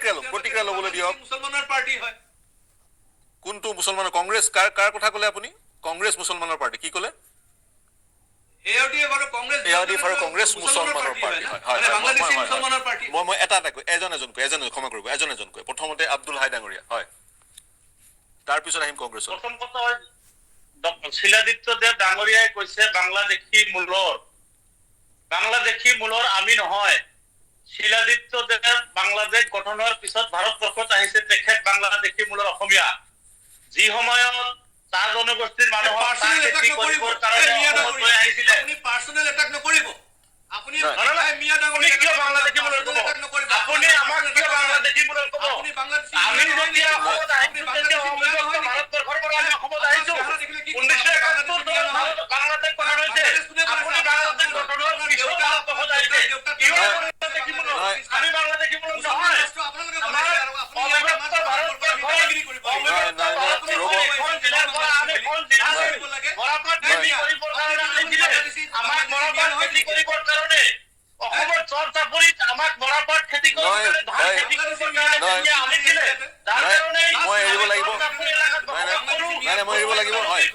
প্ৰতিক্ৰিয়া ল'ম, প্ৰতিক্ৰিয়া ল'বলৈ দিয়ক। মুছলমানৰ পাৰ্টি হয়। কোনটো মুছলমানৰ? কংগ্ৰেছ? কাৰ কাৰ কথা ক'লে আপুনি? কংগ্ৰেছ মুছলমানৰ পাৰ্টি, কি ক'লে? এআৰডিএফ আৰু কংগ্ৰেছ। এআৰডিএফ আৰু কংগ্ৰেছ মুছলমানৰ পাৰ্টি হয়। হয়। মানে হয়, বাংলাদেশী হয়। মুছলমানৰ পাৰ্টি। মই এটা এটাকৈ, এজন এজনকৈ, এজন এজন, ক্ষমা কৰিব, এজন এজনকৈ। প্ৰথমতে আব্দুল হাই ডাঙৰীয়া, হয়, তাৰপিছত আহিম কংগ্ৰেছত। প্ৰথম কথা হয়, শিলাদিত্য দেৱ ডাঙৰীয়াই কৈছে বাংলাদেশী মূলৰ, বাংলাদেশী মূলৰ আমি নহয়। শিলাদিত্য দেৱ বাংলাদেশ গঠনৰ পিছত ভাৰতবৰ্ষত আহিছে, তেখেত বাংলাদেশী মূলৰ অসমীয়া। যি সময়ত চাহ জনগোষ্ঠীৰ মানুহক চাহ পাৰ্চনেল এটাক খেতি নকৰিব। কৰিবৰ কাৰণে এই মিয়া অসমত লৈ ডাঙৰীয়া, আহিছিলে। আপুনি পাৰ্চনেল এটাক নকৰিব আপুনি। নাই। এই মিয়া আপুনি ডাঙৰীয়া, কিয় বাংলাদেশী মূলৰ পাৰ্চনেল ক'ব? এটাক নকৰিব। আপুনি আমাক কিয় বাংলাদেশী মূলৰ ক'ব? আপুনি বাংলাদেশী আমি মিয়া নহয় যেতিয়া নেকি? অসমত আপুনি আহিছো, তেতিয়া বাংলাদেশী মিয়া অবিভক্ত নহয় নেকি? ভাৰতবৰ্ষৰ পৰা আমি অসমত আপোনাৰ আহিছো। চেহেৰা দেখিলে কি ক'ব? 1971 বাংলাদেশী মিয়া চনত নহয়। বাংলাদেশ গঠন হৈছে। বাংলাদেশ কোনে বনাইছে? আপুনি বাংলাদেশ গঠনৰ আপোনাৰ পিছত দেউতা- ভাৰতবৰ্ষত আহিছে। দেউতা- কিয় দেউতা- বাংলাদেশী মূলৰ? নহয়। আমি বাংলাদেশী মূলৰ মুছলমান নহয়। ৰাষ্ট্ৰ আপোনালোকে আমাৰ বনাইছে আৰু আপুনি ইয়াতে অবিভক্ত আমাৰ ভাৰতবৰ্ষৰ দাদাগিৰি কৰিব আহিছে। নাই, নাই, নাই, অবিভক্ত ৰ'ব। ভাৰতবৰ্ষৰ এখন জিলাৰ পৰা আন এখন জিলালৈ মৰাপাট খেতি কৰিবৰ কাৰণে আহিছিলে। আমাক মৰাপাট খেতি কৰিবৰ কাৰণে অসমৰ চৰ চাপৰিত আমাক মৰাপাট খেতি কৰিবৰ নহয়, কাৰণে, ধান নাই, খেতি কৰিবৰ কাৰণে নহয়। তেতিয়া আনিছিলে। যাৰ নাই, কাৰণে মই এৰিব লাগিব। চৰ চাপৰি এলেকাত নাই, নাই, বসবাস কৰোঁ। নাই, নাই, মই এৰিব লাগিব, হয়।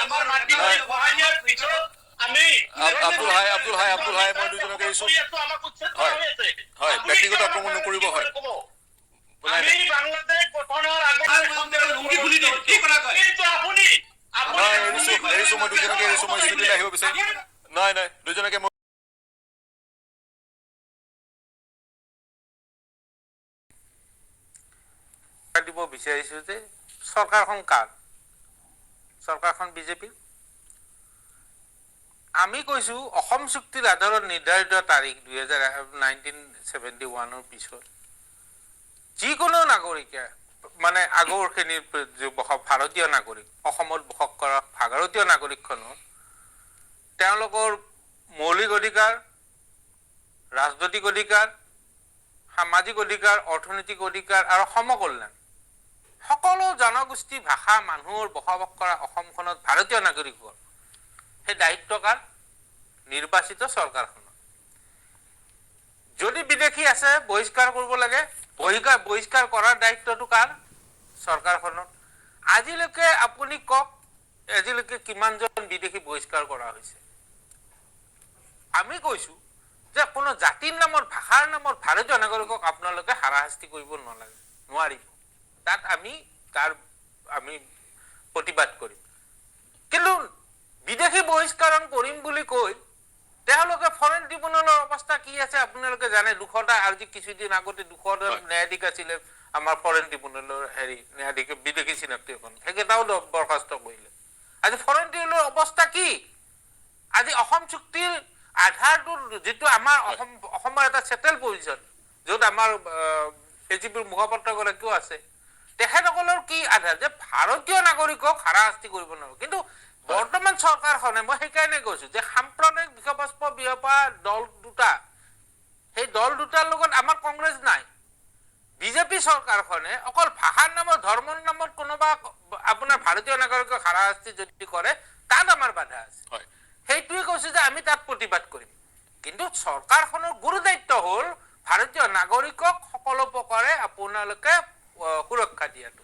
আমাৰ মাটি নাই। খহাই নিয়াৰ পিছত আমি আব্দুল হাই, আব্দুল হাই, আব্দুল হাই, মই দুজনকে এৰিছো। কৰি আছো, আমাক উচ্ছেদ কৰা হয়। হৈ আছে। হয়, আপুনি ব্যক্তিগত কিয় আক্ৰমণ আমাক নকৰিব, হয়। ক'ব? নাই, আমি নাই। বাংলাদেশ গঠনৰ আগত লুংগি খুলি দিম, কি কথা কয়? কিন্তু আপুনি আপুনি নাই, এৰিছো, এৰিছো, মই দুজনকে এৰিছো, মই ষ্টুডিঅ'লৈ আহিব বিচাৰিম। নাই, নাই, দুজনকে মই দিব বিচাৰিছো যে চৰকাৰখন কাৰ? চৰকাৰখন বিজেপিৰ। আমি কৈছো, অসম চুক্তিৰ আধাৰত নিৰ্ধাৰিত তাৰিখ 2000 1971ৰ পিছত যিকোনো নাগৰিকে, মানে আগৰখিনিৰ যি ভাৰতীয় নাগৰিক, অসমত বসবাস কৰা ভাৰতীয় নাগৰিকখনৰ তেওঁলোকৰ মৌলিক অধিকাৰ, ৰাজনৈতিক অধিকাৰ, সামাজিক অধিকাৰ, অৰ্থনৈতিক অধিকাৰ আৰু সমকল্যাণ, সকলো জনগোষ্ঠী, ভাষা, মানুহৰ বসবাস কৰা অসমখনত ভাৰতীয় নাগৰিকৰ সেই দায়িত্ব কাৰ? নিৰ্বাচিত চৰকাৰখনৰ। যদি বিদেশী আছে, বহিষ্কাৰ কৰিব লাগে। বহিষ্কাৰ কৰাৰ দায়িত্বটো কাৰ? চৰকাৰখনৰ। আজিলৈকে আপুনি কওক, আজিলৈকে কিমানজন বিদেশী বহিষ্কাৰ কৰা হৈছে? আমি কৈছো যে কোনো জাতিৰ নামত, ভাষাৰ নামত ভাৰতীয় নাগৰিকক আপোনালোকে হাৰাশাস্তি কৰিব নালাগে, নোৱাৰিব। তাত আমি তাৰ আমি প্ৰতিবাদ কৰিম। কিন্তু বিদেশী বহিষ্কৰণ কৰিম বুলি কৈ তেওঁলোকে ফৰেন ট্ৰিবিউনেলৰ অৱস্থা কি আছে আপোনালোকে জানে। 200টা, আজি কিছুদিন আগতে 200টা ন্যায়াধীশ আছিলে আমাৰ ফৰেন ট্ৰিবিউনেলৰ, হেৰি ন্যায়াধীশ, বিদেশী চিনাক্তিকৰণ, সেইকেইটাও বৰ্খাস্ত কৰিলে। আজি ফৰেন ট্ৰিবিউনেলৰ অৱস্থা কি? আজি অসম চুক্তিৰ আধাৰটোৰ যিটো আমাৰ অসমৰ এটা চেটেল পজিশ্যন, য'ত আমাৰ এজিপিৰ মুখপাত্ৰগৰাকীও আছে, তেখেতসকলৰ কি আধাৰ যে ভাৰতীয় নাগৰিকক হাৰাশাস্তি কৰিব নোৱাৰো? কিন্তু বৰ্তমান চৰকাৰখনে, মই সেইকাৰণে কৈছো যে সাম্প্ৰদায়িক বিষবাষ্প বিয়পা দল দুটা, সেই দল দুটাৰ লগত আমাৰ কংগ্ৰেছ নাই। বিজেপি চৰকাৰখনে অকল ভাষাৰ নামত, ধৰ্মৰ নামত কোনোবা আপোনাৰ ভাৰতীয় নাগৰিকক হাৰাশাস্তি যদি কৰে, তাত আমাৰ বাধা আছে। সেইটোৱে কৈছো যে আমি তাত প্ৰতিবাদ কৰিম। কিন্তু চৰকাৰখনৰ গুৰু দায়িত্ব হ'ল ভাৰতীয় নাগৰিকক সকলো প্ৰকাৰে আপোনালোকে সুৰক্ষা দিয়াটো।